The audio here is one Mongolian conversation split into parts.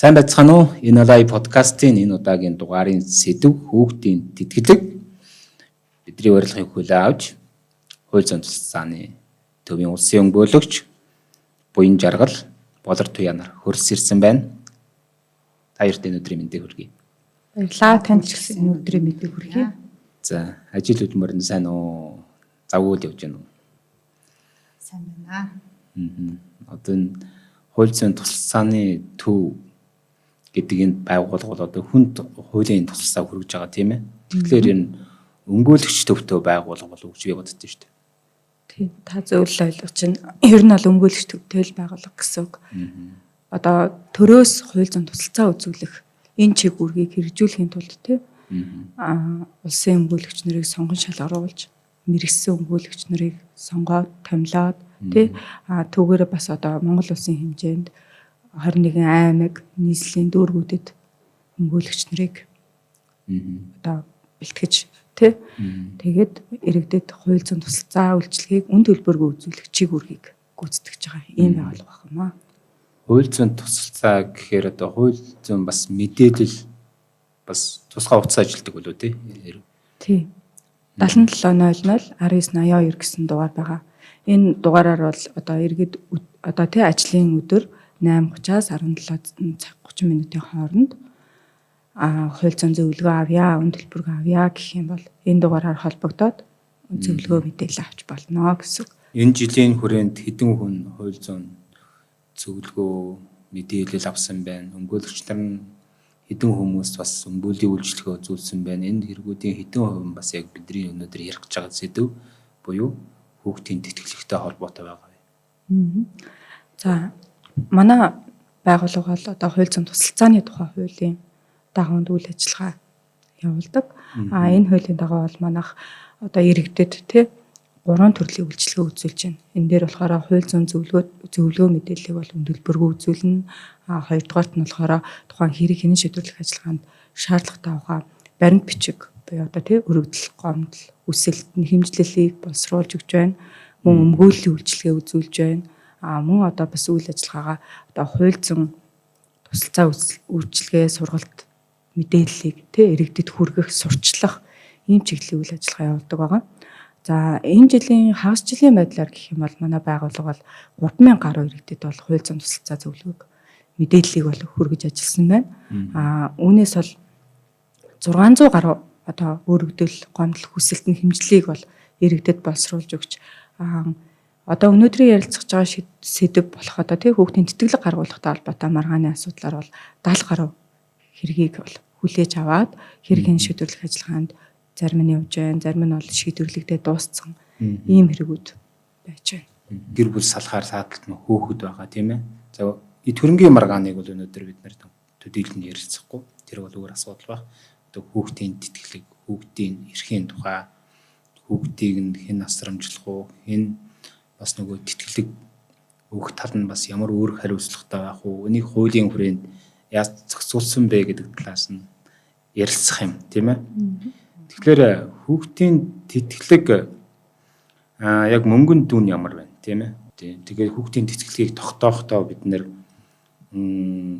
Сайн байцгаана уу? NLI подкастын энэ удаагийн дугаарын сэдэв хүүхдийн тэтгэлэг. Бидний урилгыг хүлээн авч хууль зүйн тусалцааны төвийн улсын өмгөөлөгч Буян Жаргал Болор Туяанаар хөрс ирсэн байна. Та хоёрт энэ өдрийн мэндийг хүргэе. Баярлалаа. Танд ч гэсэн энэ өдрийн мэндийг хүргэе. За, ажил хөдөлмөр нь сайн уу? Завгүй л явж байна уу? Сайн байна. Одоо энэ хууль зүйн тусалцааны төв гэдэг энэ байгууллага бол одоо хүнд хуулийн тусалцаа хүргэж байгаа, тийм ээ. Тэгэхээр энэ өмгөөлөгч төвтэй байгууллага болов уу гэж би боддоо шүү дээ. Тийм, та зөв л ойлгож байна. Ер нь бол өмгөөлөгч төвтэй л байгууллага гэсэн үг. Одоо төрөөс хууль зүйн тусалцаа үзүүлэх энэ чиг үүргийг хэрэгжүүлэхийн тулд тийм улсын өмгөөлөгч нарыг сонгон шалгаруулж, мэргэсэн өмгөөлөгч нарыг сонгоод, томилоод тий түүгээрээ бас одоо Монгол улсын хэмжээнд 21 аймаг, нийслэлийн дүүргүүдэд өмгөөлөгч нарыг одоо бэлтгэж тий тэгээд иргэдэд хууль зүйн тусалцаа үйлчилгээг үн төлбөргүй үзүүлэх чиг үүргийг гүйцэтгэж байгаа ийм байгууллага байх юм аа. Хууль зүйн тусалцаа гэхээр одоо хууль зүйн бас мэдээлэл бас тусгай утас ажилладаг болов тий. Тий. 7700 1982 гэсэн дугаар байгаа. Энэ дугаараар бол одоо иргэд одоо тий ажлын өдөр 8:30-аас 17 цаг 30 минутын хооронд хууль зүйн зөвлөгөө авъя, үн төлбөргүй авъя гэх юм бол энэ дугаараар холбогдоод зөвлөгөө мэдээлэл авч болно гэсэн. Энэ жилийн хүрээнд хэдэн хүн хууль зүйн зөвлөгөө мэдээлэл авсан байна? Өмгөөлөгч нар нь хэдэн хүмүүс бас өмгөөллийн үйлчилгээ үзүүлсэн байна? Энэ хэрэгүүдийн хэдэн хувь нь бас яг бидний өнөөдөр ярих гэж байгаа сэдэв буюу хүүхдийн тэтгэлэгтэй холбоотой байгаа вэ? За, манай байгууллага бол одоо хууль зүйн тусалцааны тухай хуулийн дагуунд үйл ажиллагаа явуулдаг. Энэ хуулийн дагуу бол манайх одоо иргэдэд тий гурван төрлийн үйлчилгээ үзүүлж байна. Энэ дээр болохоор хууль зүйн зөвлөгөө мэдээллийг бол үн төлбөргүй үзүүлнэ. Хоёрдугаарт нь болохоор тухайн хэрэг хянан шийдвэрлэх ажиллагаанд шаардлагатай ухаан баримт бичиг буюу одоо тий өргөдөл, гомдол, хүсэлт, хэмжлэлийг боловсруулж өгч байна. Мөн өмгөөллийн үйлчилгээ үзүүлж байна. Мөн одоо бас үйл ажиллагаагаа одоо хууль зүйн тусалцаа үйлчилгээ, сургалт мэдээллийг тий иргэдэд хүргэх, сурчлах ийм чиглэлийн үйл ажиллагаа явуулдаг байгаа. За, энэ жилийн хагас жилийн байдлаар гэх юм бол манай байгууллага бол 3000 гаруй иргэдэд бол хууль зүйн тусалцаа зөвлөгөөг мэдээллийг бол хүргэж ажилласан байна. Үүнээс бол 600 гаруй одоо өргөдөл, гомдол, хүсэлт нь хэмжлэлийг бол иргэдэд боловсруулж өгч одоо өнөөдрийн ярилцах байгаа сэдэв болох одоо тий хүүхдийн тэтгэлэг гаргуулахтай холбоотой маргааны асуудлаар бол 70 гаруй хэргийг бол хүлээж аваад хэргийн шийдвэрлэх ажиллагаанд зарим нь явж байна, зарим нь бол шийдвэрлэгдээ дууссан ийм хэрэгүүд байж байна. Гэр бүл салахаар саадалт нь хөөхөд байгаа, тийм ээ. За, төрөнгийн маргааныг бол өнөөдөр бид нэр төдийлөн ярилцахгүй. Тэр бол өөр асуудал баг. Одоо хүүхдийн тэтгэлэг, хүүхдийн эрхийн тухай, хүүхдийг нь хэн асрамжлах уу, хэн бас нөгөө тэтгэлэг өгөх тал нь бас ямар өөр хариуцлагатай байх уу, энийг хуулийн хүрээнд яаж зохицуулсан бэ гэдэг талаас нь ярилцах юм, тийм ээ. Тэгэхээр хүүхдийн тэтгэлэг яг мөнгөн дүн ямар байна, тийм ээ. Тэгээд хүүхдийн тэтгэлгийг тогтоохтой бид нэр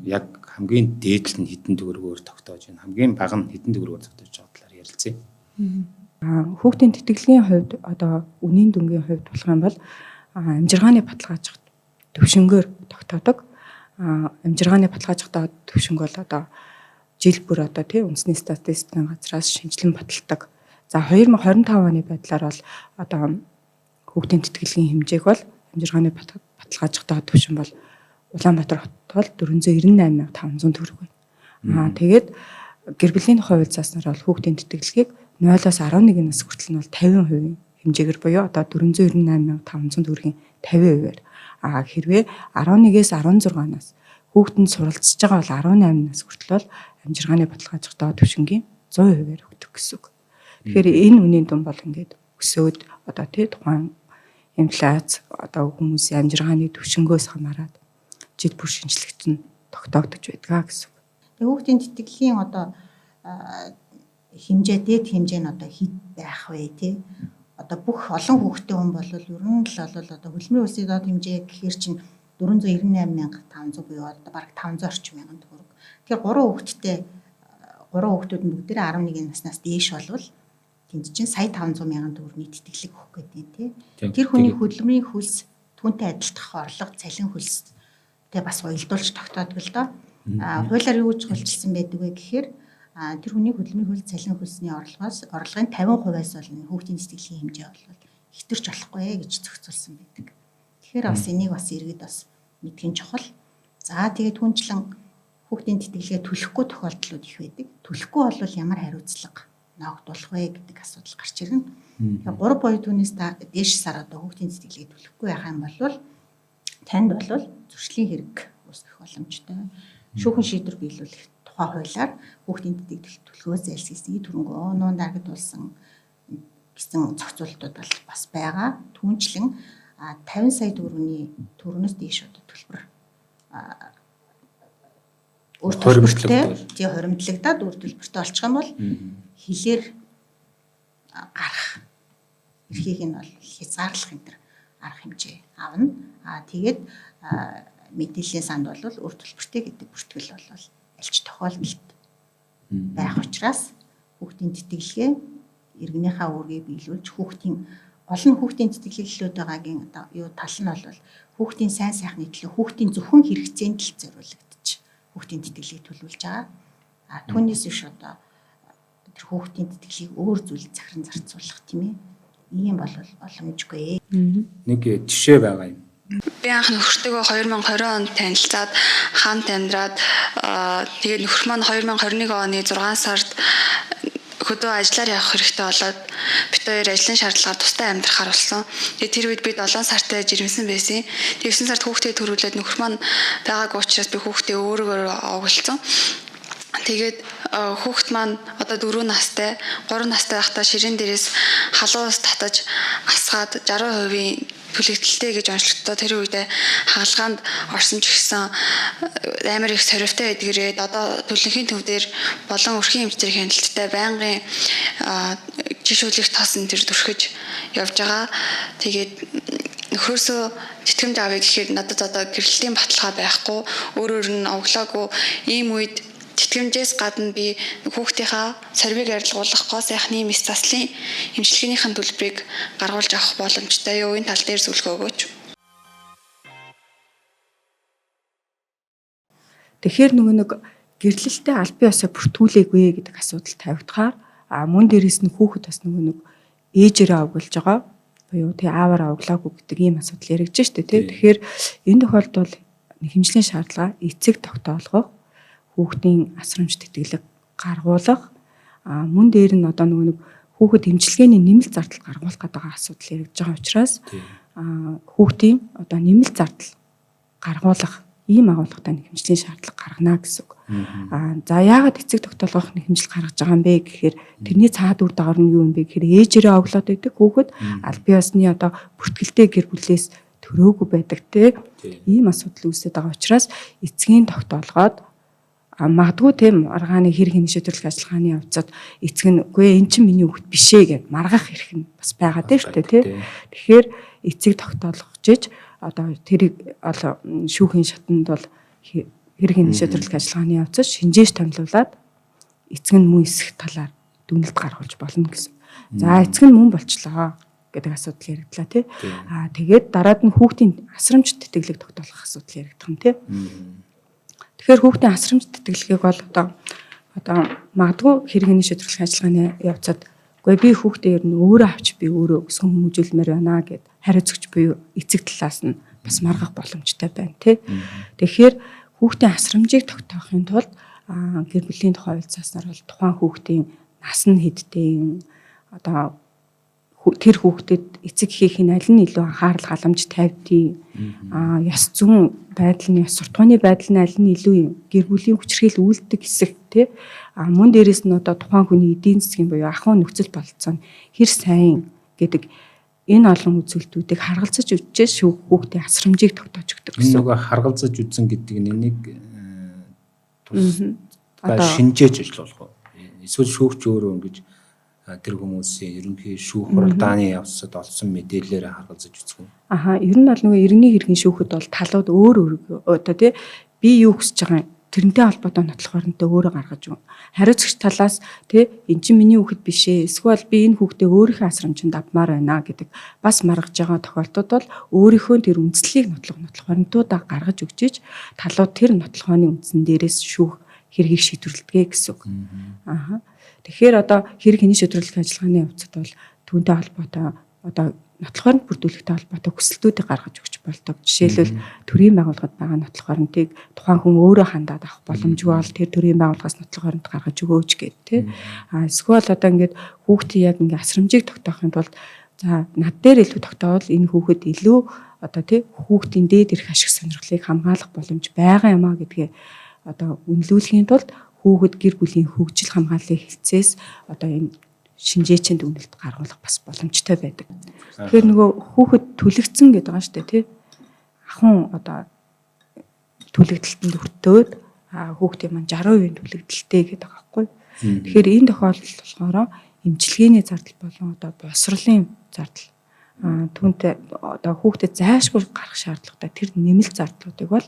яг хамгийн дээд нь хэдэн төгрөгөөр тогтоож байна, хамгийн бага нь хэдэн төгрөгөөр тогтоож байгаа талаар ярилцъя. Хүүхдийн тэтгэлгийн хувьд одоо үнийн дүнгийн хувьд болох юм бол амжиргааны баталгаажих төвшөнгөөр тогтоодог. Амжиргааны баталгаажих төвшөнг бол одоо жил бүр одоо тий үндэсний статистикийн газраас шинжилэн баталдаг. За, 2025 оны байдлаар бол одоо хүүхдийн тэтгэлгийн хэмжээг бол амжиргааны баталгаажих төвшин бол Улаанбаатар хотод бол 498,500 төгрөг байна. Тэгээд гэр бүлийн тухай хууль зааснаар бол хүүхдийн тэтгэлгийг 0-оос 11 нас хүртэл нь бол 50% хэмжээгээр буюу одоо 498,500 төгрөгийн 50%-аар. Хэрвээ 11-ээс 16 нас хүүхэд нь суралцж байгаа бол 18 нас хүртэл бол амжиргааны баталгаажих доод түвшингийн 100%-аар өгдөг гэсэн үг. Тэгэхээр энэ үнийн дүн бол ингээд өсөөд одоо тий тухайн инфляц одоо хүмүүсийн амжиргааны түвшингөөс хамаарат жил бүр шинжлэгдэн тогтоогдож байдгаа гэсэн үг. Тэгээ хүүхдийн тэтгэлгийн одоо хэмжээ, дээд хэмжээ нь одоо хэд байх вэ тий? Одоо бүх олон хүүхдтэй хүн бол ер нь л бол одоо хөдөлмөрийн улсын доод хэмжээ гэхээр чинь 498,500 буюу одоо бараг 500 орчим мянган төгрөг. Тэгэхээр 3 хүүхэдтэй, 3 хүүхдүүд нь бүгдээрээ 11 наснаас дээш болвол тэнд чинь сая 500 мянган төгрөгийн тэтгэлэг өгөх гэдэг тий. Тэр хүний хөдөлмөрийн хөлс түүнтэй адилтгах орлого, цалин хөлстэй бас уялдуулж тогтоодог л доо. Хуулиар юу гэж хуульчилсан байдаг вэ гэхээр тэр хүний хөдөлмөрийн хөлс, цалин хөлсний орлогоос орлогын 50%-аас бол хүүхдийн тэтгэлгийн хэмжээ бол хэтэрч болохгүй гэж зохицуулсан байдаг. Тэгэхээр бас энийг бас иргэд бас мэдэх нь чухал. За тэгээд түнчлэн хүүхдийн тэтгэлгээ төлөхгүй тохиолдлууд их байдаг. Төлөхгүй бол ямар хариуцлага ноогдуулах вэ гэдэг асуудал гарч ирнэ. Тэгэхээр 3 буюу түүнээс дээш сар одоо хүүхдийн тэтгэлгийг төлөхгүй байх юм бол танд бол зөрчлийн хэрэг үүсгэх боломжтой. Шүүхэн шийдвэр биелүүлэх тухай хуулиар хүүхдийн тэтгэлэг төлөхөөс зайлсхийсэн төрөнгөө нуун дарагдуулсан гэсэн зохицуултууд бол бас байгаа. Түүнчлэн 50 сая төгрөгийн төгрөнөөс дээш одоо төлбөр өөр төлбөртэй тий хоримтлагдаад өөр төлбөртэй олчих юм бол хилээр гарах эрхийг нь бол хязгаарлах энэ төр арга хэмжээ авна. Тэгээд мэдээллийн санд бол өөр төлбөртэй гэдэг бүртгэл бол альч тохиолдолд байх учраас хүүхдийн тэтгэлгээ иргэнийхээ үүргийг биелүүлж хүүхдийн гол нь хүүхдийн тэтгэлэг байгаагийн одоо юу тал нь бол хүүхдийн сайн сайхны төлөө хүүхдийн зөвхөн хэрэгцээнд л зориулагдчих хүүхдийн тэтгэлгийг төлөвлөж байгаа. А түүнээс биш одоо тэр хүүхдийн тэтгэлгийг өөр зүйлд захиран зарцуулах тийм ээ. Ийм бол боломжгүй. Нэг жишээ байгаа юм. Би анх нөхөртөөгөө 2020 онд танилцаад хамт амьдраад тэгээд нөхөр маань 2021 оны 6 сард хөдөө ажиллаар явах хэрэгтэй болоод бид хоёр ажлын шаардлагаар тусдаа амьдрахаар болсон. Тэгээд тэр үед би 7 сартай жирэмсэн байсан. Тэгээд 9 сард хүүхдээ төрүүлээд нөхөр маань байгаагүй учраас би хүүхдээ өөрөөр овоглосон. Тэгээд хүүхэд маань одоо 4 настай, 3 настай байхдаа ширээн дээрээс халуун ус татаж асгаад 60% түлэгдэлтэй гэж онцлогдоо. Тэр үедээ хагалгаанд орсон ч гэсэн амар их сорвтой байдгээрээ одоо төлөнхийн төв дээр болон өрхийн эмчтэр хяналттай байнгын жишүүлэх тос энэ төр түрхэж явж байгаа. Тэгээд нөхрөөсөө тэтгэмж авъя гэхээр надад одоо гэрэлтийн баталгаа байхгүй, өөрөөр нь овглоогүй ийм үед тэтгэмжээс гадна би хүүхдийнхаа сорвиг арилгуулах гоо сайхны мэс заслын эмчилгээнийхэн төлбөрийг гаргуулж авах боломжтой юу? Энэ тал дээр зөвлөгөө өгөөч. Тэгэхээр нөгөө нэг гэрлэлтэд албан ёсоор бүртгүүлээгүй гэдэг асуудал тавигдахаар мөн дээрээс нь хүүхэд бас нөгөө нэг ээжээрээ овоглож байгаа буюу тий ааваараа овглоогүй гэдэг ийм асуудал яригдж штэ тий. Тэгэхээр энэ тохиолдолд хэмжлэгийн шаардлага эцэг тогтоолгох, хүүхдийн асрамж тэтгэлэг гаргуулах, мөн дээр нь одоо нөгөө нэг хүүхэд эмчилгээний нэмэлт зардал гаргуулах гэдэг асуудал яригдж байгаа учраас хүүхдийн одоо нэмэлт зардал гаргуулах ийм агуулгатай нэг хэмжлийн шаардлага гаргана гэсэн үг. За яагаад эцэг тогтоолгох нэг хэмжил гаргаж байгаа юм бэ гэхээр тэрний цаад үр дагавар нь юу юм бэ гэхээр ээжээрээ овлоод байдаг хүүхэд аль бие усны одоо бүртгэлтэй гэр бүлээс төрөөгүй байдаг те. Ийм асуудал үүсээд байгаа учраас эцгийн тогтоолгоод магадгүй тийм маргааны хэрэг шийдвэрлэх ажиллагааны явцад эцэг нь үгүй эн чинь миний хүүхэд биш ээ гэд маргах эрх нь бас байгаа тийм шүү дээ тий. Тэгэхээр эцэг тогтоолгож иж одоо тэрийг шүүхийн шатанд бол хэрэг шийдвэрлэх ажиллагааны явцад шинжээж томилуулад эцэг нь мөн эсэх талаар дүгнэлт гаргуулж болно гэсэн. За эцэг нь мөн болчлоо гэдэг асуудал яригдлаа тий. Тэгээд дараад нь хүүхдийн асрамж тэтгэлэг тогтоолгох асуудал яригдах юм тий. Тэгэхээр хүүхдийн асрамж тэтгэлгийг бол одоо магадгүй хэргийн шийдвэрлэх ажиллагааны явцад үгүй би хүүхдээ ер нь өөрөө авч би өөрөө өсгөн хүмүүжүүлмээр байна гэд хариуцагч буюу эцэг талаас нь бас маргах боломжтой байна тий. Тэгэхээр хүүхдийн асрамжийг тогтоохын тулд гэр бүлийн тухай хууль бол тухайн хүүхдийн нас нь хэдтэй, одоо тэр хүүхдэд эцэг эхийнх нь аль нь илүү анхаарал халамж тавьдیں۔ Ёс зүйн байдал нь, ёс суртахууны байдал нь аль нь илүү юм, гэр бүлийн хүчирхийлэл үйлддэг хэсэг тий. Мөн дээрээс нь одоо тухайн хүний эдийн засгийн буюу ахуйн нөхцөл бололцоо нь хэр сайн гэдэг энэ олон үзүүлэлтүүдийг харгалзаж үзчихээ шүүх хүүхдийн асрамжийг тогтоож өгдөг гэсэн. Нөгөө харгалзаж үзсэн гэдэг нь энийг тусдаа шинжээж ажиллах уу? Эсвэл шүүгч өөрөө ингэж Тэр хүмүүсийн ерөнхий шүүх хуралдааны явцад олсон мэдээллээр харгалзаж үзэх үү? Аха, ер нь бол нөгөө иргэний хэргийн шүүхэд бол талууд өөр өөр одоо тий би юу хүсэж байгаа юм тэрнтэй холбоотой нотлох баримтаа өөрөө гаргаж өгнө. Хариуцагч талаас тий эн чинь миний хүүхэд биш ээ. Эсвэл би энэ хүүхдээ өөрийнхөө асрамжинд авмаар байна гэдэг бас маргаж байгаа тохиолдолд бол өөрийнхөө тэр үндслийг нотлох баримтуудаа гаргаж өгч иж талууд тэр нотлохооны үндсэн дээрээс шүүх хэргийг шийдвэрлэдэг гэсэн үг. Аха. Тэгэхээр одоо хэрэг хэний шийдвэрлэх ажиллагааны явцад бол түүнтэй холбоотой одоо нотлох баримт бүрдүүлэхтэй холбоотой хүсэлтүүдийг гаргаж өгч болдог. Жишээлбэл төрийн байгууллагад байгаа нотлох баримтыг тухайн хүн өөрөө хандаад авах боломжгүй бол тэр төрийн байгууллагаас нотлох баримт гаргаж өгөөч гэд тий. А эсвэл одоо ингээд хүүхдийн яг ингээд асрамжийг тогтоохын тулд за над дээр илүү тогтоовол энэ хүүхэд илүү одоо тий хүүхдийн дээд ирэх ашиг сонирхлыг хамгаалах боломж байгаа юм а гэдгээ одоо үнэлүүлэхийн тулд хүүхэд гэр бүлийн хөгжил хамгааллын хэлцээс одоо энэ шинжээчэнд үнэлт гаргуулах бас боломжтой байдаг. Тэгэхээр нөгөө хүүхэд түлэгдсэн гэдэг байгаа шүү дээ тий. Ахун одоо түлэгдэлтэнд өртөөд хүүхдийн маань 60% түлэгдэлтэй гэдэг байгаа байхгүй. Тэгэхээр энэ тохиолдолд болохоор эмчилгээний зардал болон одоо боловсролын зардал түүнтэй одоо хүүхдэд зайлшгүй гарах шаардлагатай тэр нэмэлт зардлуудыг бол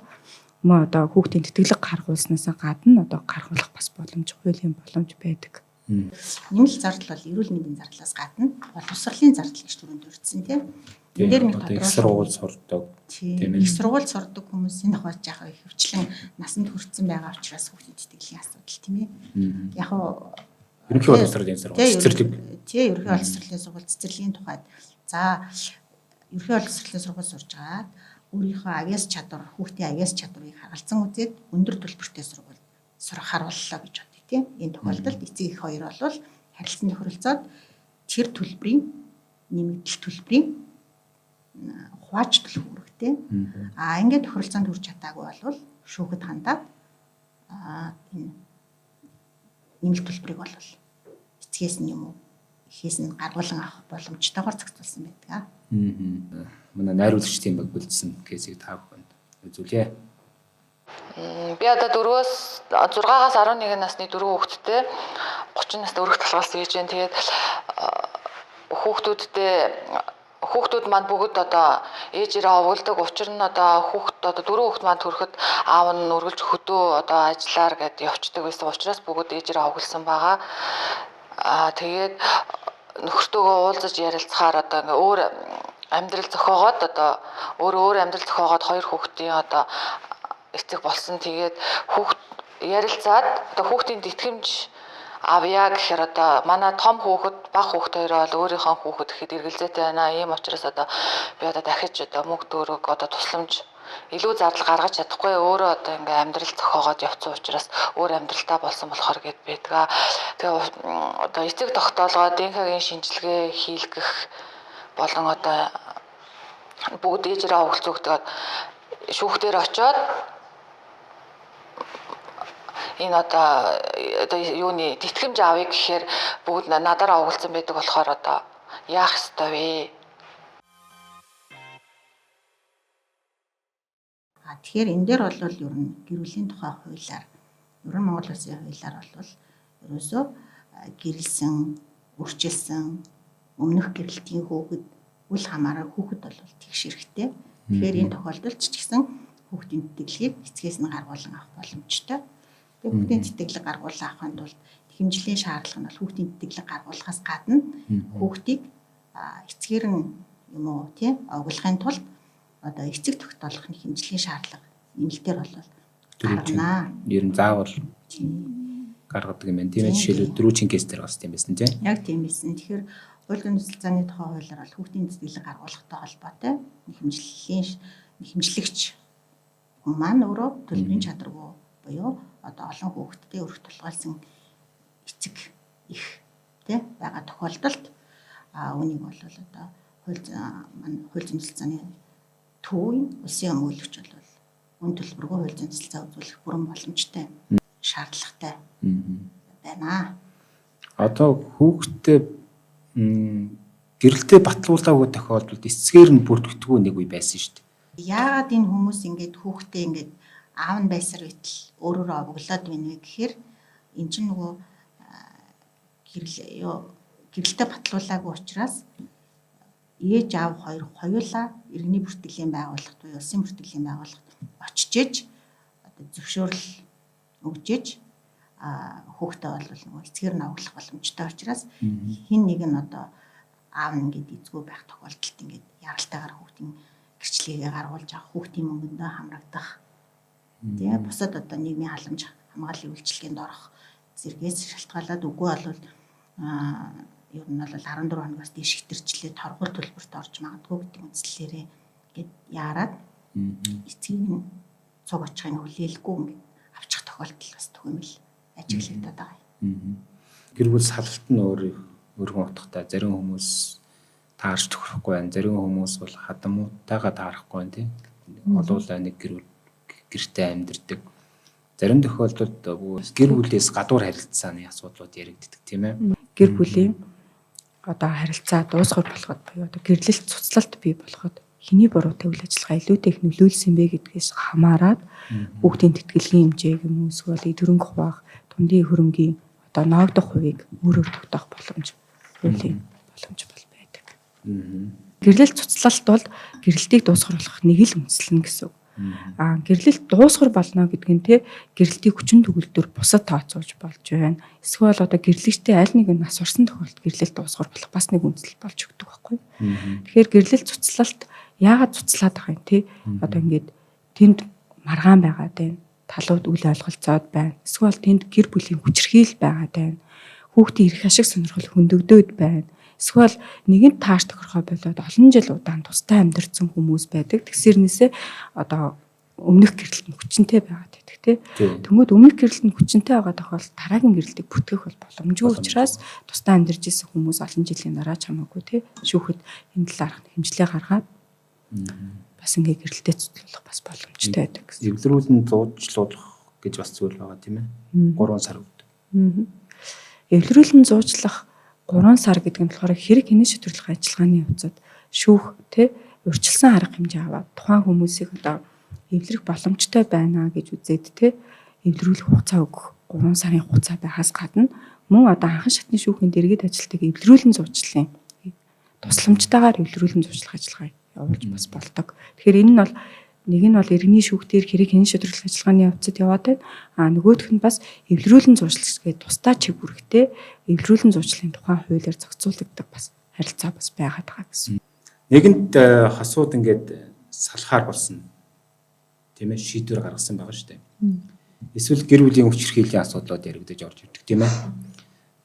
мөн одоо хүүхдийн тэтгэлэг гаргуулснаас гадна одоо гаргуулах бас боломж, хуулийн боломж байдаг. Нэмэлт зардал бол эрүүл мэндийн зардлаас гадна боловсролын зардал гэж түрүүнд дурдсан тийм. Энэ дээр нэг тодорхой сургууль сурдаг тийм ээ. Их сургууль сурдаг хүмүүсийн тухайд яг ихэвчлэн насанд хүрсэн байгаа учраас хүүхдийн тэтгэлийн асуудал тийм ээ. Яг уу ерөнхий боловсролын сургууль цэцэрлэг тийм ерөнхий боловсролын сургууль цэцэрлэгийн тухайд за ерөнхий боловсролын сургууль сурж байгаад өөрийнхөө авьяас чадвар хүүхдийн авьяас чадварыг харгалзан үзээд өндөр төлбөртэй сургууль сурах харууллаа гэж бодъё тийм. Энэ тохиолдолд эцэг эх хоёр бол харилцан тохиролцоод тэр төлбөрийн нэмэгдэл төлбөрийн хувааж төлөх үүрэгтэй. Аа ингээд тохиролцоонд хүрч чадаагүй бол шүүхэд хандаад энэ нэмэлт төлбөрийг бол эцгээс нь юм уу эхээс нь гаргуулan авах боломжтойгоор зохицуулсан байдаг. Манай найруулагчдын баг бэлдсэн кейсийг та бүхэнд үзүүлье. Би одоо 4-аас 6-аас 11 насны дөрвөн хүүхэдтэй 30 настай өргөх талгаас ээж байна. Тэгээд хүүхдүүд маань бүгд одоо ээжээрээ овоглодог. Учир нь одоо хүүхд одоо дөрвөн хүүхд маань төрөхөд аав нь үргэлж хөдөө одоо ажиллаар гэд явцдаг байсан. Учраас бүгд ээжээрээ овоглосон байгаа. Аа тэгээд нөхөртөөгөө уулзаж ярилцахаар одоо ингээ өөр амьдрал зохиогоод одоо өөр амьдрал зохиогоод хоёр хүүхдийн одоо эцэг болсон. Тэгээд хүүхд ярилцаад одоо хүүхдийн тэтгэмж авъя гэхээр одоо манай том хүүхэд бага хүүхэд хоёроо бол өөрийнхөө хүүхэд гэхэд эргэлзээтэй байна. Ийм учраас одоо би одоо дахиж одоо мөнгө төгрөг одоо тусламж илүү зардал гаргаж чадахгүй өөрөө одоо ингээ амьдрал зохиогоод явцсан учраас өөр амьдралдаа болсон болохоор гэд байдгаа. Тэгээ одоо эцэг тогтоолгоо ДНК-гийн шинжилгээ хийлгэх болон одоо бүгд ээжээрээ овголцоогдоод шүүхтэр очиод энэ одоо юуны тэтгэмж авъя гэхээр бүгд надаараа овголцсон байдаг болохоор одоо яах ёстой вэ? Тэгэхээр энэ дээр бол ер нь гэр бүлийн тухай хуулиар ер нь Монгол улсын хуулиар бол ерөөсөө гэрэлсэн, өрчилсөн, өмнөх гэрэлтийн хүүхэд үл хамааран хүүхэд бол тэгш хэрэгтэй. Тэгэхээр энэ тохиолдолд ч гэсэн хүүхдийн тэтгэлгийг эцгээс нь гаргуулan авах боломжтой. Тэгээ хүүхдийн тэтгэлэг гаргуулan авахын тулд хэмжлийн шаардлага нь бол хүүхдийн тэтгэлэг гаргуулахаас гадна хүүхдийг эцгээр нь юм уу тийм овглохын тулд одоо эцэг тогтоолох нь хэмжлийн шаардлага нэмэлтээр бол гаргана. Ер нь заавал гаргадаг юм байна. Тийм ээ, жишээлбэл дөрвийн кейс дээр бас тийм байсан тийм. Яг тийм байсан. Тэгэхээр хууль зүйн тусалцааны тухай хуулиар бол хүүхдийн тэтгэлэг гаргуулахтай холбоотой хэмжлэгч хүн маань өөрөө төлбөрийн чадваргүй буюу одоо олон хүүхэдтэй өрх тулгаалсан эцэг их тий байгаа тохиолдолд үүнийг бол одоо хууль зүйн тусалцааны төвийн улсын өмгөөлөгч бол үн төлбөргүй хууль зүйн тусалцаа үзүүлэх бүрэн боломжтой шаардлагатай байна. Одоо хүүхдтэй гэрэлтэй батлуулаагүй тохиолдолд эцгээр нь бүртгэдэггүй нэг үе байсан шүү дээ. Яагаад энэ хүмүүс ингээд хүүхдээ ингээд аав нь байсаар байтал өөрөөрөө овоглоод байна вэ гэхээр эн чинь нөгөө гэрэл Гэрэлтэй батлуулаагүй учраас ээж аав хоёр хоёулаа иргэний бүртгэлийн байгууллагт буюу улсын бүртгэлийн байгууллагт очиж ээж одоо зөвшөөрөл өгч ээж хүүхдээ бол нөгөө эцгээр нь овоглох боломжтой учраас хин нэг нь одоо аав нь ингээд эзгүй байх тохиолдолд ингээд яралтайгаар хүүхдийн гэрчлэгээ гаргуулж авах, хүүхдийн мөнгөндөө хамрагдах, тэгээ бусад одоо нийгмийн халамж хамгааллын үйлчилгээнд орох зэргээс шалтгаалаад үгүй бол ер нь бол 14 хоногоос дээш хэтэрчлээ торгуул төлбөрт орж магадгүй гэдэг үндслээрээ ингээд яарад эцгийг нь цуг очихыг хүлээлгүй ингээд авчих тохиолдол бас түгээмэл ажиглагдаад байгаа юм. Гэр бүл салалт нь өөр өргөн утгатай. Зарим хүмүүс таарч тохирохгүй байна. Зарим хүмүүс бол хадамуутайгаа таарахгүй байна тийм. Олуулаа нэг гэр бүл гэртээ амьдардаг. Зарим тохиолдолд гэр бүлээс гадуур харилцааны асуудлууд яригддаг тийм ээ. Гэр бүлийн одоо харилцаа дуусгар болоход буюу одоо гэрлэлт цуцлалт бий болоход хэний буруутай үйл ажиллагаа илүүтэй их нөлөөлсөн бэ гэдгээс хамаарат хүүхдийн тэтгэлгийн хэмжээг юм уу эсвэл хөрөнгө хуваах, тундын хөрөнгийн одоо ноогдох хувийг өөрөөр тогтоох боломж хуулийн боломж бол байдаг. Гэрлэлт цуцлалт бол гэрэлтийг дуусгах нэг л үндэслэн гэсэн үг. Аа гэрлэлт дуусгар болно гэдг нь те гэрэлтийг хүчин төгөлдөр бусад тооцоолж болж байна. Эсвэл одоо гэрлэгчтэй аль нэг нь нас орсон тохиолдолд гэрлэлт дуусгар болох бас нэг үндэслэл болж өгдөг байхгүй. Тэгэхээр гэрлэлт цуцлалт яагаад цуцлаад байгаа юм те одоо ингээд тэнд маргаан байгаад байна. Талууд үл ойлголцоод байна. Эсвэл тэнд гэр бүлийн хүчирхийлэл байгаад байна. Хүүхдийн эрх ашиг сонирхол хөндөгдөөд байна. Эсвэл нэгэнт тааш тохиргоо болоод олон жил удаан тустай амьдарсан хүмүүс байдаг. Тэгсэрнээсээ одоо өмнөх гэрэлт нь хүчинтэй байгаад байдаг тий. Тэнгүүд өмнөх гэрэлт нь хүчинтэй байгаа тохиолдолд дараагийн гэрэлтийг бүтгэх бол боломжгүй учраас тустай амьдарч исэн хүмүүс олон жилийн дараа ч хамаагүй тий. Шүүхэд энэ талаарх хэмжлээ гаргаад бас ингээ гэрэлтэд цуцлах бас боломжтой байдаг гэсэн. Эвлэрүүлэн зуучлуулах гэж бас зүйл байгаа тийм ээ. 3 сар өгдөг. Эвлэрүүлэн зуучлах 3 сар гэдэг нь болохоор хэрэг хинэн шийдвэрлэх ажиллагааны явцад шүүх тий урьдчилсан арга хэмжээ аваад тухайн хүмүүсийг одоо эвлэрэх боломжтой байна гэж үзээд тий эвлэрүүлэх хугацаа өгөх 3 сарын хугацаа байхаас гадна мөн одоо анхан шатны шүүхийн дэргэд ажилладаг эвлэрүүлэн зуучлалын тусламжтайгаар эвлэрүүлэн зуучлах ажиллагаа явуулж бас болдог. Тэгэхээр энэ нь бол нэг нь бол иргэний шүүхтэр хэрэг хинэн шийдвэрлэх ажиллагааны явцад яваад байна. А нөгөөх нь бас эвлэрүүлэн зуучлах гэдэг тусдаа чиг үүрэгтэй эвлэрүүлэн зуучлалын тухайн хуулиар зохицуулагддаг бас харилцаа бас байгаад байгаа гэсэн. Нэгэнт хосууд ингээд салахаар болсон. Тийм ээ, шийдвэр гаргасан байгаа шүү дээ. Эсвэл гэр бүлийн хүчирхийллийн асуудлууд яригдаж орж ирдэг тийм ээ.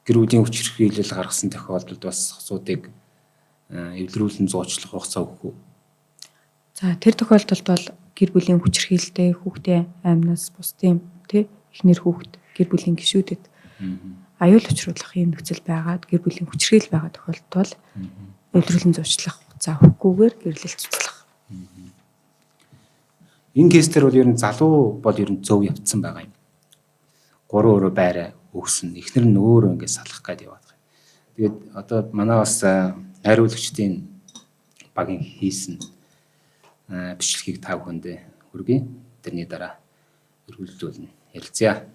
Гэр бүлийн хүчирхийлэл гаргасан тохиолдолд бас хосуудыг эвлэрүүлэн зуучлах хугацаа өгөх үү? За тэр тохиолдолд бол гэр бүлийн хүчирхийлэлтэй хүүхдээ амнаас бусдын тий эхнэр хүүхэд гэр бүлийн гишүүдэд аюул учруулах ийм нөхцөл байгаад гэр бүлийн хүчирхийлэл байгаа тохиолдолд бол эвлэрүүлэн зуучлах хугацаа өгөхгүйгээр гэрлэлт цуцлах. Энэ кейс дээр бол ер нь залуу бол ер нь зөв явцсан байгаа юм. 3 өрөө байраа өгсөн. Эхнэр нь өөрөө ингээд салах гээд яваад байгаа. Тэгээд одоо манай бас найруулагчдын багийн хийсэн бичлэгийг та бүхэндээ хүргэе. Тэрний дараа өргөлжлүүлнэ. Ярилцъя.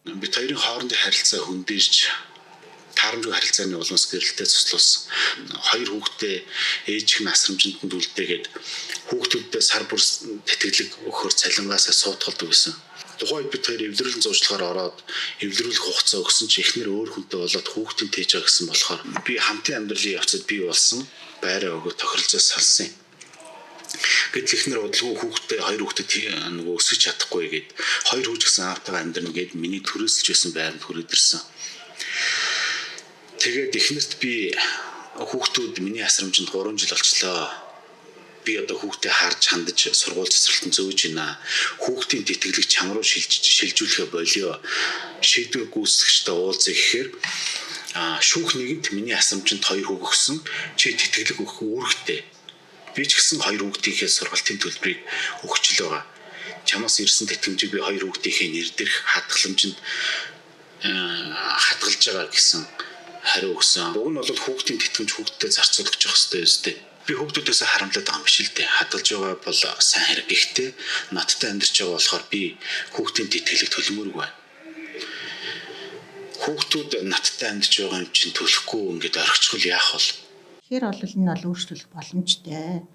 Бид хоёрын хоорондын харилцаа хөндийрч таарамжгүй харилцааны улмаас гэрэлтэй цуслуулсан. Хоёр хүүхдээ ээж их асрамжинд нь үлдээгээд хүүхдүүдэд сар бүр тэтгэлэг өгөхөөр цалингаасаа суутгалдаг байсан. Тухайн үед бид хоёр эвлэрүүлэн зуучлахаар ороод эвлэрүүлэх хугацаа өгсөн чи эхнэр өөр хүнтэй болоод хүүхдийн тээж байгаа гэсэн болохоор би хамтын амьдралын явцад бий болсон байраа өгөө тохиролцоо салсан юм. Гэтэл эхнэр удалгүй хүүхдээ хоёр хүүхдэд нөгөө өсгөж чадахгүй гээд хоёр хүүч гэсэн аавтайгаа амьдрна гээд миний төрөөсөлж байсан байранд хүрээд ирсэн. Тэгээд эхнэрт би хүүхдүүд миний асрамжинд 3 жил болчлоо. Би одоо хүүхдээ харж хандаж сургууль цэцэрлэгтэн зөөж байна. Хүүхдийн тэтгэлэг чам руу шилжүүлэхэ болио. Шийдвэр гүйцэтгэгчтэй уулзъя гэхээр шүүх нэгэнт миний асрамжинд хоёр хүүг өгсөн. Чи тэтгэлэг өгөх үүрэгтэй. Би ч гэсэн хоёр хүүхдийнхээ сургалтын төлбөрийг өгч л байгаа. Чамаас ирсэн тэтгэмжийг би хоёр хүүхдийнхээ нэр дээрх хадгаламжинд хадгалж байгаа гэсэн хариу өгсөн. Уг нь бол хүүхдийн тэтгэмж хүүхдэд зарцуулах хэрэгтэй өстэй. Би хүүхдүүдээс харамлаад байгаа юм биш л дээ. Хадгалж байгаа бол сайн хэрэг. Гэхдээ надтай амьдарч байгаа болохоор би хүүхдийн тэтгэлэг төлмөөргүй байна. Хүүхдүүд надтай амьдарч байгаа юм чинь төлөхгүй ингээд орхичихвол яах вэ? Тэгэхээр бол энэ бол өөрчлөх боломжтой.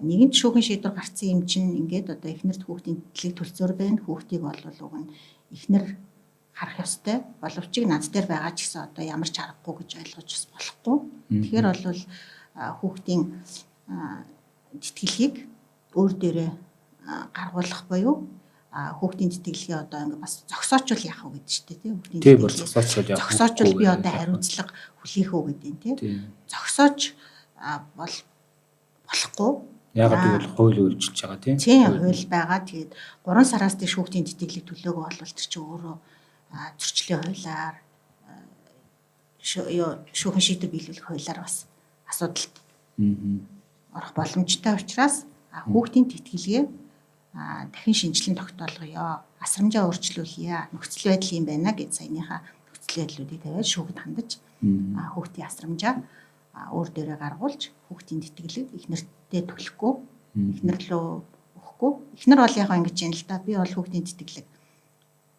Нэгэнт шүүхийн шийдвэр гарсан юм чинь ингээд одоо эхнэрт хүүхдийн тэтгэл төлсөөр байна. Хүүхдийг бол уг нь эхнэр харах ёстой. Боловч над дээр байгаа ч гэсэн одоо ямар ч аргагүй гэж ойлгож бас болохгүй. Тэгэхээр бол хүүхдийн тэтгэлгийг өөр дээрээ гаргуулах буюу хүүхдийн тэтгэлгээ одоо ингээ бас зогсоочвол яах вэ гэдэг чинь тий, хүүхдийн тэтгэлгээ зогсоочвол би одоо хариуцлага хүлээх үү гэдэг тий. Зогсоож бол болохгүй. Яагаад гэвэл хууль өөрчилж байгаа тий. Тийм, хууль байгаа. Тэгээд 3 сараас дээш хүүхдийн тэтгэлэг төлөөгөө бол тэр чинь өөрөө зөрчлийн хуулиар шүүхэн шийдвэр биелүүлэх хуулиар бас асуудалд орох боломжтой учраас хүүхдийн тэтгэлгээ дахин шинжилэн тогтоолгоё. Асрамжаа өөрчлүүлье. Нөхцөл байдал юм байна гэж саяныхаа нөхцөл байдлуудыг тавиад шүүхэд хандаж хүүхдийн асрамжаа өөр дээрээ гаргуулж хүүхдийн тэтгэлэг эхнэртээ төлөхгүй, эхнэр лөө өгөхгүй. Эхнэр бол яг ингэж юм л да. Би бол хүүхдийн тэтгэлэг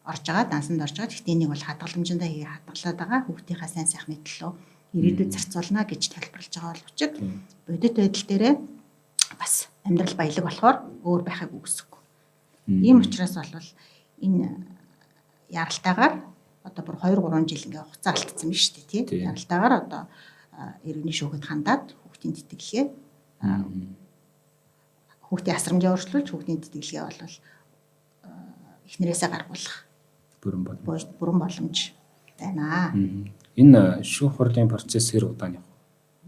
орж байгаа, дансанд орж байгаа. Гэхдээ энийг бол хадгаламжиндаа хийгээ хадгалаад байгаа. Хүүхдийнхаа сайн сайхны төлөө ирээдүйд зарцуулна гэж тайлбарлаж байгаа боловч бодит байдал дээрээ бас амьдрал баялаг болохоор өөр байхыг үгүйсэхгүй. Ийм учраас бол энэ яралтайгаар одоо бүр 2-3 жил ингээ хугацаа алдсан биз шүү дээ, тий. Яралтайгаар одоо иргэний шүүхэд хандаад хүүхдийн тэтгэлгээ хүүхдийн асрамжаа өөрчлүүлж хүүхдийн тэтгэлгээ бол эхнэрээсээ гаргуулах бүрэн боломж байна. Энэ шүүх хурлын процесс хэр удаан явах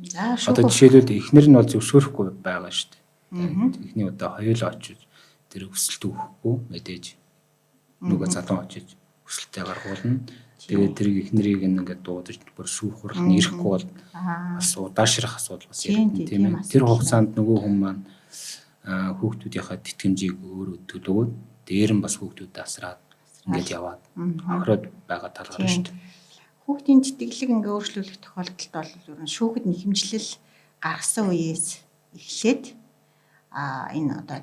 вэ? За, шүүх Одоо жишээлбэл эхнэр нь бол зөвшөөрөхгүй байгаа шүү дээ. Эхний удаа хоёулаа очиж тэр өсөлт өгөхгүй мэдээж нөгөө залуу очиж өсөлтөө гаргуулна. Тэгээд тэр эхнэрийг ингээд дуудаж бүр шүүх хуралд нь ирэхгүй бол бас удаашрах асуудал бас яригдана, тийм ээ. Тэр хугацаанд нөгөө хүн маань хүүхдүүдийнхээ тэтгэмжийг өөрөө төлөвөөд дээр нь бас хүүхдүүдэд асраад ингээд яваад хохироод байгаа тал гарна шүү дээ. Хүүхдийн тэтгэлэг ингээ өөрчлөлөх тохиолдолд бол ер нь шүүхэд нэхэмжлэл гаргасан үеэс эхлээд энэ одоо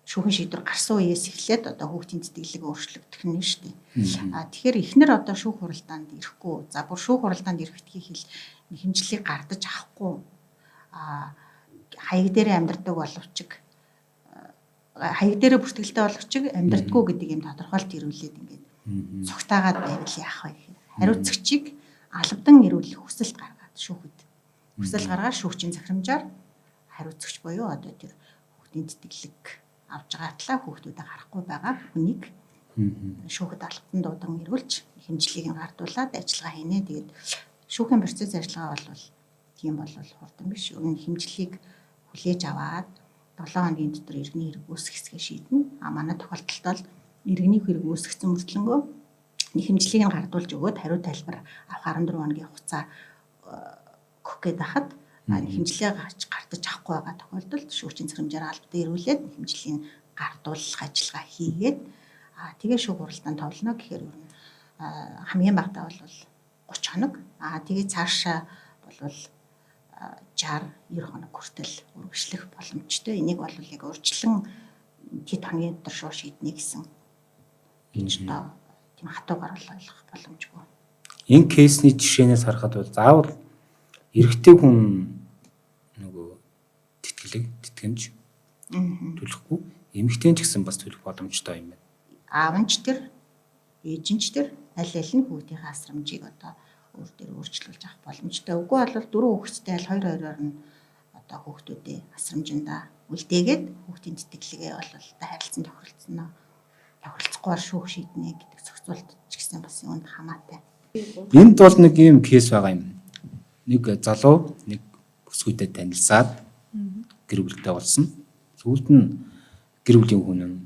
шүүхэн шийдвэр гарсан үеэс эхлээд одоо хүүхдийн тэтгэлэг өөрчлөгдөх нь шүү дээ. Тэгэхээр эхнэр одоо шүүх хуралдаанд ирэхгүй. За, бүр шүүх хуралдаанд ирэхдээ хэл нэхэмжлэлийг гардаж авахгүй. Хаяг дээрээ амьдардаг боловч хаяг дээрээ бүртгэлтэй боловч амьдардаггүй гэдэг юм тодорхойлт ирүүлээд ингээд цогтаагаад байвал яах вэ гэхээр хариуцагчийг албадан ирүүлэх хүсэлт гаргаад шүүхэд. Хүсэл гаргаад шүүгчийн захирамжаар хариуцагч буюу одоо тэр хүүхдийн тэтгэлэг авж байгаа талаа хүүхдүүдэд харахгүй байгаа хүнийг шүүхэд албадан дуудан ирүүлж хэмжлийг нь гардуулаад ажиллагаа хийнэ. Тэгээд шүүхийн процесс ажиллагаа бол тийм бол хурдан биш. Ер нь хэмжлийг хүлээж аваад 7 хоногийн дотор иргэний хэрэг үүсэх хэсгээ шийднэ. А манай тохиолдолд бол иргэний хэрэг үүсгэсэн мөртлөнгөө хэмжлийг нь гардуулж өгөөд хариу тайлбар авах 14 хоногийн хугацаа өгөх гээд байхад хэмжлээ гардаж авахгүй байгаа тохиолдолд шүүгчийн захирамжаар албадан ирүүлээд хэмжлэгийг гардуулах ажиллагаа хийгээд тэгээ шүүх хуралдаанд товлоно гэхээр ер нь хамгийн багадаа бол 30 хоног. Тэгээ цаашаа бол 60 90 хоног хүртэл үргэлжлэх боломжтой. Энийг бол яг урьдчилан тэд хоногийн дотор шууд шийднэ гэсэн гэж одоо тийм хатуугаар бол ойлгох боломжгүй. Энэ кейсний жишээнээс харахад бол заавал эрэгтэй хүн нөгөө тэтгэлэг, тэтгэмж төлөхгүй, эмэгтэй ч гэсэн бас төлөх боломжтой юм байна. Аав нь ч тэр, ээж нь ч тэр аль аль нь хүүхдийнхээ асрамжийг одоо өөр дээр өөрчлүүлж авах боломжтой. Үгүй бол дөрөв хүүхэдтэй аль хоёр хоёроор нь одоо хүүхдүүдээ асрамжиндаа үлдээгээд хүүхдийн тэтгэлгээ бол одоо харилцан тохиролцсноо тохиролцохгүйгээр шүүх шийднэ гэдэг зохицуулт ч гэсэн бас юунд хамаатай. Энд бол нэг ийм кейс байгаа юм. Нэг залуу нэг бүсгүйтэй танилцаад гэр бүлтэй болсон. Сүүлд нь гэр бүлийн хүн нь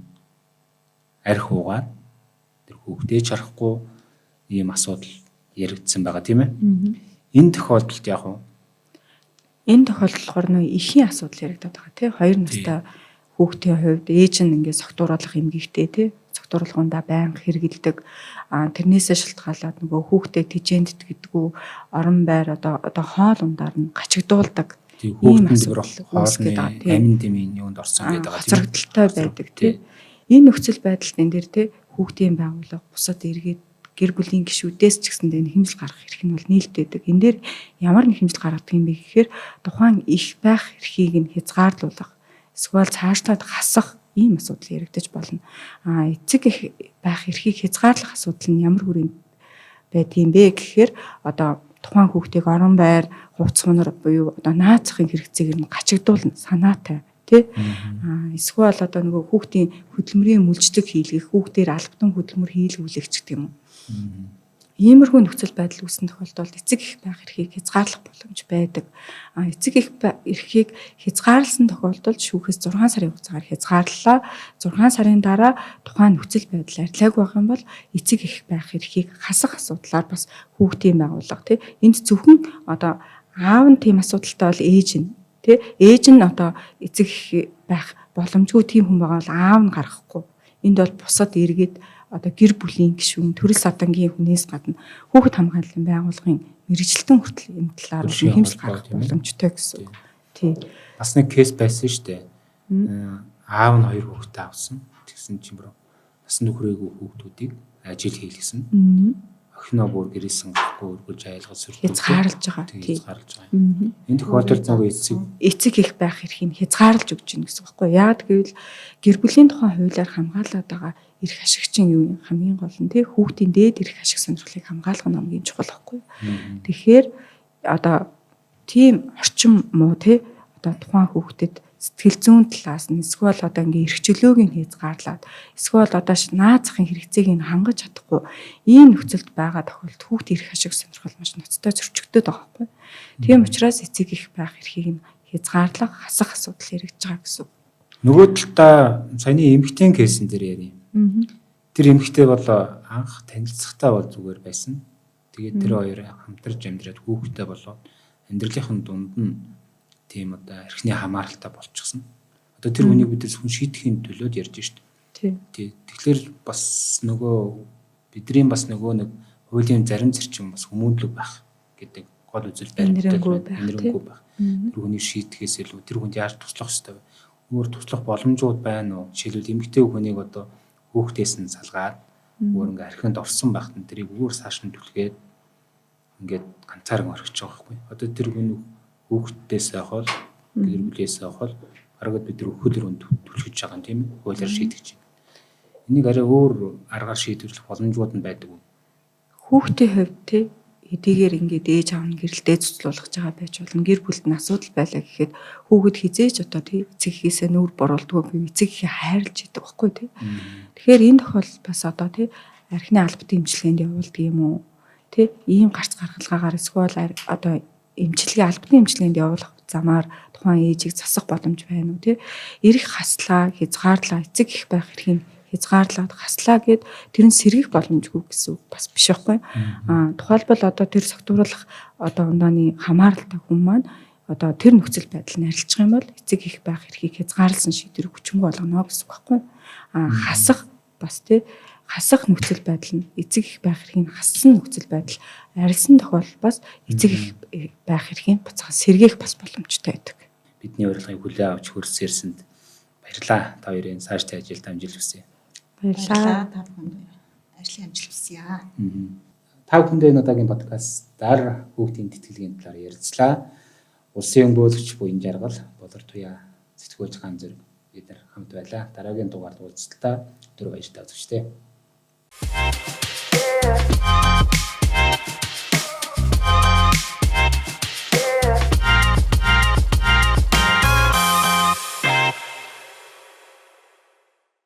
арх уугаад тэр хүүхдээ ч харахгүй ийм асуудал яригдсан байгаа, тийм ээ. Энэ тохиолдолд яг уу Энэ тохиолдолд болохоор нөө ихийн асуудал яригдаад байгаа, тий. Хоёр настай хүүхдийн хувьд ээж нь ингээд согтууруулах эмгэгтэй, тий. Согтууруулгандаа байнга хэрэгэлдэг. Тэрнээсээ шалтгаалаад нөгөө хүүхдээ тэжээнд гэдгүү орон байр одоо хоол ундаар нь гачигдуулдаг. Ийм асуудал үүсгээд байгаа, тий. Амин дэмийн юунд орсон гэдэг байгаа, тийм. Хоцрогдолтой байдаг, тий. Энэ нөхцөл байдалд энэ дэр, тий, хүүхдийн байгууллага бусад иргэд Гэр бүлийн гишүүдээс ч гэсэндээ нэхэмжил гаргах эрх нь бол нийлдэдэг. Энэ дээр ямар нэхэмжил гаргадаг юм бэ гэхээр тухайн их байх эрхийг нь хязгаарлуулах, эсвэл цаашлаад хасах ийм асуудал яригдаж болно. А эцэг их байх эрхийг хязгаарлах асуудал нь ямар хүрээнд байдгийм бэ гэхээр одоо тухайн хүүхдийг орон байр, хувцас хунар буюу одоо наацхийн хэрэгцээгээр нь гачигдуулна санаатай тий. А эсвэл одоо нөгөө хүүхдийн хөдөлмөрийн мүлжлэг хийлгэх, хүүхдээр албадан хөдөлмөр хийлгүүлэх ч гэдэг юм уу. Иймэрхүү нөхцөл байдал үүсэн тохиолдолд эцэг их байх эрхийг хязгаарлах боломж байдаг. А эцэг их эрхийг хязгаарласан тохиолдолд шүүхээс 6 сарын хугацаагаар хязгаарлалаа. 6 сарын дараа тухайн нөхцөл байдал арилаагүй байх юм бол эцэг их байх эрхийг хасах асуудлаар бас хүүхдийн байгууллага тий. Энд зөвхөн одоо аав нь тийм асуудалтай бол ээж нь тий. Ээж нь одоо эцэг их байх боломжгүй тийм хүн байгаа бол аав нь гаргахгүй. Энд бол бусад иргэд одоо гэр бүлийн гишүүн, төрөл садангийн хүнээс гадна хүүхэд хамгааллын байгууллагын мэргэжилтэн хүртэл энэ талаар хэмжил гаргах боломжтой гэсэн үг. Тий. Бас нэг кейс байсан шүү дээ. Аав нь хоёр хүүхдээ авсан. Тэгсэн чинь бүр насан туршаагүй хүүхдүүдийг ажил хийлгэсэн. Охиноо бүр гэрээсэн гарахгүй өргөж айлгаж сүрдүүлж хязгаарлаж байгаа. Тий. Хязгаарлаж байгаа. Энэ тохиолдолд нөгөө эцэг их байх эрхийг хязгаарлаж өгч гин гэсэн үг байхгүй юу? Яагаад гэвэл гэр бүлийн тухай хуулиар хамгаалаад байгаа эрх ашиг чинь юу юм? Хамгийн гол нь тий хүүхдийн дээд эрх ашиг сонирхлыг хамгаалах нь хамгийн чухал байхгүй юу? Тэгэхээр одоо тийм орчин муу тий одоо тухайн хүүхдэд сэтгэл зүйн талаас нь эсвэл одоо ингээ эрх чөлөөг нь хязгаарлаад эсвэл одоо наад захын хэрэгцээг нь хангаж чадахгүй ийм нөхцөлд байгаа тохиолдолд хүүхд эрх ашиг сонирхол маш ноцтой зөрчигдөд байгаа байхгүй. Тийм учраас эцэг их байх эрхийг нь хязгаарлах, хасах асуудал яригдж байгаа гэсэн үг. Нөгөө талдаа саяны эмэгтэйн кейсэн дээр ярив. Тэр эмэгтэй бол анх танилцахдаа бол зүгээр байсан. Тэгээд тэр хоёр хамтарч амьдраад хүүхэдтэй болоод амьдралынхын дунд нь тийм одоо эрхний хамааралтай болчихсон. Одоо тэр хүнийг бид зөвхөн шийдэхийн төлөөд ярьж шít. Тий. Тэгэхээр бас нөгөө бидний бас нөгөө нэг хуулийн зарим зарчим бас хүмүүнлэг байх гэдэг гол үзэл баримттай энэрэнгүй байх. Тэр хүнийг шийдэхээс илүү тэр хүнд яаж туслах ёстой вэ? Өөр туслах боломжууд байна уу? Жишээлбэл эмэгтэй хүнийг одоо хүүхдээс нь салгаад өөр ингээ архинд орсон байхад нь тэрийг өөр цааш нь түлхээд ингээд ганцаараа орхиж байгаа байхгүй. Одоо тэр хүн хүүхдээсээ хол гэр бүлээсээ хол бараг бид нар өхөл рүү түлхэж байгаа юм тийм ээ. Хуулиар шийдэж байна. Энийг арай өөр аргаар шийдвэрлэх боломжууд нь байдаг уу? Хүүхдийн хувьд тий хэдийгээр ингээд ээж аав нь гэрэлдээ цуцлуулгаж байгаа байж болно. Гэр бүлд нь асуудал байлаа гэхэд хүүхэд хизээж одоо тий эцэг эхээсээ нүүр буруулдгүй буюу эцэг эхээ хайрлж идэг байхгүй тий. Тэгэхээр энэ тохиолдолд бас одоо тий архины албатын эмчилгээнд явуулдаг юм уу? Тий ийм гарц гаргалгаагаар эсвэл одоо эмчилгээ албаны эмчилгээнд явуулах замаар тухайн ээжийг засах боломж байна уу тий. Эрх хаслаа, хязгаарлаа, эцэг их байх эрхийг хязгаарлаад хаслаа гэд тэр нь сэргийх боломжгүй гэсэн үг бас биш байхгүй. Аа тухайлбал одоо тэр согтууруулах одоо ундааны хамааралтай хүн маань одоо тэр нөхцөл байдал нь арилчих юм бол эцэг их байх эрхийг хязгаарласан шийдвэрийг хүчингү болгоно гэсэн үг байхгүй. Аа хасах бас тий хасах нөхцөл байдал нь эцэг их байх эрхийг хассан нөхцөл байдал арилсан тохиолдолд бас эцэг их байх эрхийг буцаан сэргээх бас боломжтой байдаг. Бидний урилгыг хүлээн авч хөрс ирсэнд баярлалаа. Та хоёрын цаашдын ажилд амжилт хүсье. Баярлалаа. Та бүхэнд ажлын амжилт хүсье. Та бүхэндээ энэ удаагийн подкастаар хүүхдийн тэтгэлгийн талаар ярилцлаа. Улсын өмгөөлөгч Буян Жаргал, Болор Туяа, сэтгүүлч Ган Зэрэг бид нар хамт байлаа. Дараагийн дугаард уулзталаа. Түр баяртай үзэгчдээ. Yeah.